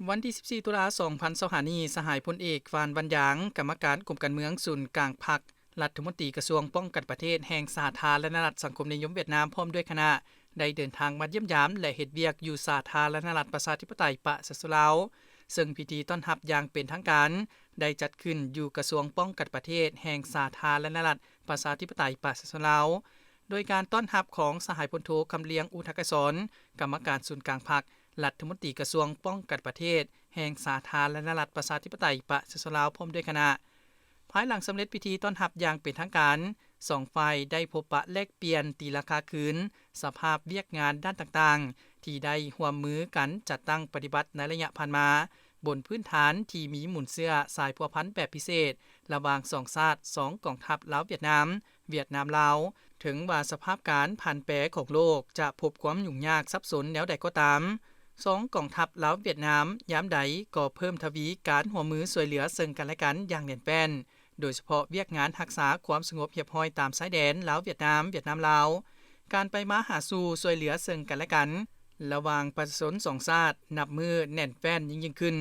ວັນທີສິບສີ່ ຕຸລາ ສອງພັນຊາວຫ້ານີ້, ສະຫາຍພົນເອກ ຟານ ວັນຢາງ ກຳມະການກົມການເມືອງສູນກາງພັກ, ລັດຖະມົນຕີກະຊວງປ້ອງກັນປະເທດແຫ່ງສາທາລະນະລັດສັງຄົມນິຍົມຫວຽດນາມ ພ້ອມດ້ວຍຄະນະ ໄດ້ເດີນທາງມາຢ້ຽມຢາມ ແລະ ເຮັດວຽກຢູ່ສາທາລະນະລັດປະຊາທິປະໄຕປະຊາຊົນລາວ, ເຊິ່ງພິທີຕ້ອນຮັບຢ່າງເປັນທາງການໄດ້ຈັດຂຶ້ນຢູ່ກະຊວງປ້ອງກັນປະເທດແຫ່ງສາທາລະນະລັດປະຊາທິປະໄຕປະຊາຊົນລາວ, ໂດຍການຕ້ອນຮັບຂອງສະຫາຍພົນໂທ ຄຳລຽງ ອຸທະກະສອນ ກຳມະການສູນກາງພັກ, ລັດຖະມົນຕີກະຊວງປ້ອງກັນປະເທດແຫ່ງສາທາລະນະລັດປະຊາທິປະໄຕປະຊາຊົນລາວ ພ້ອມດ້ວຍຄະນະ. ພາຍຫຼັງສຳເລັດພິທີຕ້ອນຮັບຢ່າງເປັນທາງການ, ສອງຝ່າຍໄດ້ພົບປະແລກປ່ຽນຕີລາຄາຄືນສະພາບວຽກງານດ້ານຕ່າງໆ ທີ່ໄດ້ຮ່ວມມືກັນຈັດຕັ້ງປະຕິບັດໃນໄລຍະຜ່ານມາ, ບົນພື້ນຖານທີ່ມີມູນເຊື້ອສາຍພົວພັນແບບພິເສດ ລະຫວ່າງສອງຊາດ, ສອງກອງທັບລາວ-ຫວຽດນາມ, ຫວຽດນາມ-ລາວ. ເຖິງວ່າສະພາບການຜັນແປຂອງໂລກຈະພົບຄວາມຫຍຸ້ງຍາກສັບສົນແນວໃດກໍຕາມ, ສອງກອງທັບລາວ-ຫວຽດນາມ ຍາມໃດກໍເພີ່ມທະວີການຮ່ວມມືຊ່ວຍເຫຼືອເຊິ່ງກັນແລະກັນຢ່າງແໜ້ນແຟ້ນ, ໂດຍສະເພາະວຽກງານຮັກສາຄວາມສະຫງົບຮຽບຮ້ອຍຕາມຊາຍແດນລາວ-ຫວຽດນາມ, ຫວຽດນາມ-ລາວ, ການໄປມາຫາສູ່ຊ່ວຍເຫຼືອເຊິ່ງກັນແລະກັນ ລະຫວ່າງປະຊາຊົນສອງຊາດ ນັບມື້ແໜ້ນແຟ້ນຍິ່ງໆຂຶ້ນ.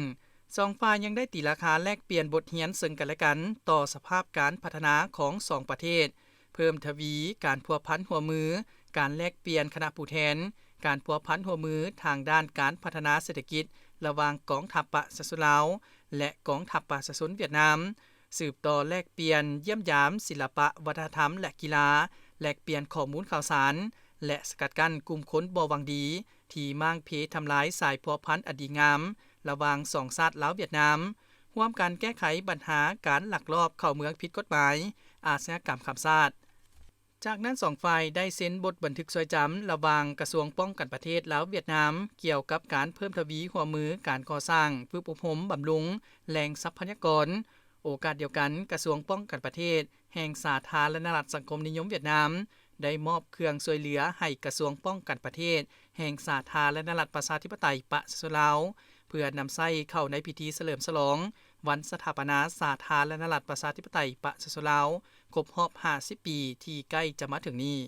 ສອງຝ່າຍຍັງໄດ້ຕີລາຄາແລກປ່ຽນບົດຮຽນເຊິ່ງກັນແລະກັນຕໍ່ສະພາບການພັດທະນາຂອງສອງປະເທດ, ເພີ່ມທະວີການພົວພັນຮ່ວມມື, ການແລກປ່ຽນຄະນະຜູ້ແທນ, ການພົວພັນຮ່ວມມືທາງດ້ານການພັດທະນາເສດຖະກິດ ລະຫວ່າງກອງທັບປະຊາຊົນລາວ ແລະ ກອງທັບປະຊາຊົນຫວຽດນາມ, ສືບຕໍ່ແລກປ່ຽນຢ້ຽມຢາມສິລະປະວັດທະນະທຳ ແລະ ກິລາ, ແລກປ່ຽນຂໍ້ມູນຂ່າວສານ ແລະ ສະກັດກັ້ນກຸ່ມຄົນບໍ່ຫວັງດີ ທີ່ມ້າງເພທຳລາຍສາຍພົວພັນອັນດີງາມລະຫວ່າງສອງຊາດລາວ-ຫວຽດນາມ, ຮ່ວມກັນແກ້ໄຂບັນຫາການລັກລອບເຂົ້າເມືອງຜິດກົດໝາຍ, ອາຊະຍາກຳຂ້າມຊາດ. ຈາກນັ້ນສອງຝ່າຍໄດ້ເຊັນບົດບັນທຶກຊ່ວຍຈຳລະຫວ່າງກະຊວງປ້ອງກັນປະເທດລາວ-ຫວຽດນາມ ກ່ຽວກັບການເພີ່ມທະວີຮ່ວມມືການກໍ່ສ້າງ, ຝຶກອົບຮົມ, ບຳລຸງແຫຼ່ງຊັບພະຍາກອນ. ໂອກາດດຽວກັນ, ກະຊວງປ້ອງກັນປະເທດແຫ່ງສາທາລະນະລັດສັງຄົມນິຍົມຫວຽດນາມ ໄດ້ມອບເຄື່ອງຊ່ວຍເຫຼືອໃຫ້ກະຊວງປ້ອງກັນປະເທດແຫ່ງສາທາລະນະລັດປະຊາທິປະໄຕປະຊາຊົນລາວ ເພື່ອນຳໃຊ້ເຂົ້າໃນພິທີສະເຫຼີມສະຫຼອງວັນສະຖາປະນາສາທາລະນະລັດປະຊາທິປະໄຕປະຊາຊົນລາວ ຄົບຮອບຫ້າສິບປີທີ່ໃກ້ຈະມາເຖິງນີ້.